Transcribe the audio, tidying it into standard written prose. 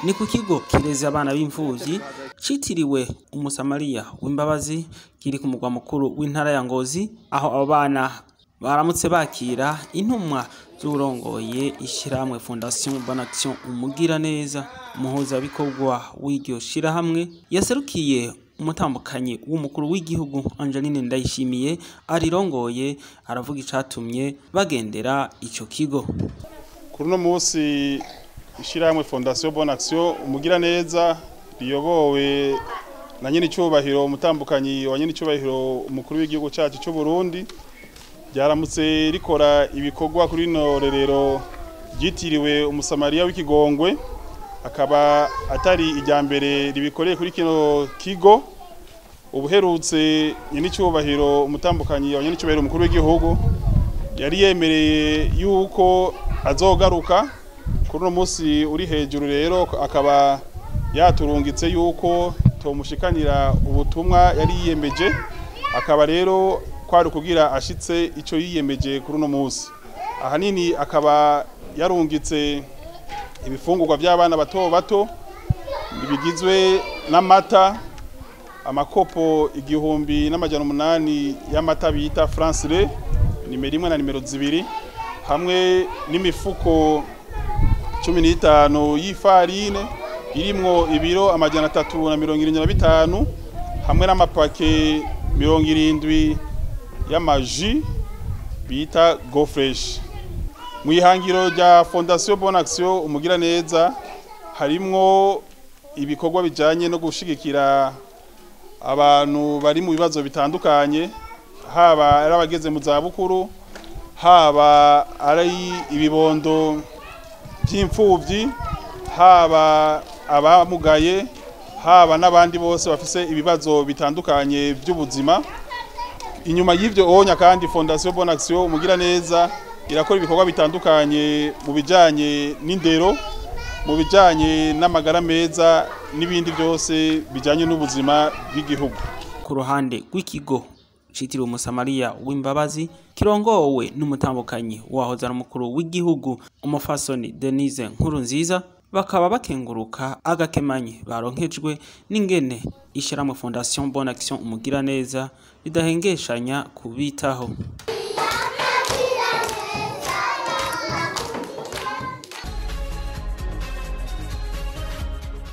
Ni ku kigo kireze abana b'imfuvyi citiriwe Umusamariya w'Imbabazi, kiri ku mugwa mukuru w'intara ya Ngozi, aho abo bana baramutse bakira intumwa z'uwurongoye ishirahamwe Fondation Bonne Action Umugiraneza. Umuhuzabikorwa w'iryo shirahamwe yaserukiye umutambukanyi w'umukuru w'igihugu Angeline Ndayishimiye arirongoye, aravuga icatumye bagendera ico kigo. Kuri uno munsi, ishirahamwe Fondation Bonne Action Umugiraneza riyobowe na nyenicubahiro umutambukanyi wa nyenicubahiro umukuru w'igihugu cacu c'u Burundi ryaramutse rikora ibikorwa kuri rino rerero ryitiriwe Umusamariya w'Ikigongwe, akaba atari irya mbere ribikoreye kuri kino kigo. Ubuherutse, nyenicubahiro umutambukanyi wa nyenicubahiro umukuru w'igihugu yari yemereye yuko azogaruka. Kuri uno munsi uri hejuru rero, akaba yaturungitse yuko tomushikanira ubutumwa yari yiyemeje, akaba rero kwari kugira ashitse ico yiyemeje kuri uno munsi. Ahanini akaba yarungitse ibifungurwa by'abana bato bato bigizwe n'amata, amakopo 1800 y'amata bita France Lait nimero 1 na nimero 2, hamwe n'imifuko 15 y'ifarine irimwo ibiro 375, hamwe n'amapake 70 y'amaji bita Go Fresh. Mu ihangiro rya Fondation Bonne Action Umugiraneza harimwo ibikorwa bijanye no gushigikira abantu bari mu bibazo bitandukanye, haba ari abageze mu zabukuru, haba ari ibibondo by'imfuvyi, haba abamugaye, haba n'abandi bose bafise ibibazo bitandukanye by'ubuzima. Inyuma y'ivyo onya kandi, Fondation Bonne Action Umugiraneza irakora ibikorwa bitandukanye mu bijanye n'indero, mu bijanye n'amagara meza n'ibindi byose bijanye n'ubuzima bw'igihugu. Ku ruhande rw'ikigo citiriwe Umusamariya w'Imbabazi kirongowe n'umutambukanyi wahoze ari umukuru w'igihugu, umufasoni Denise Nkurunziza, bakaba bakenguruka agakemanyi baronkejwe n'ingene ishirahamwe Fondation Bonne Action Umugiraneza ridahengeshanya kubitaho.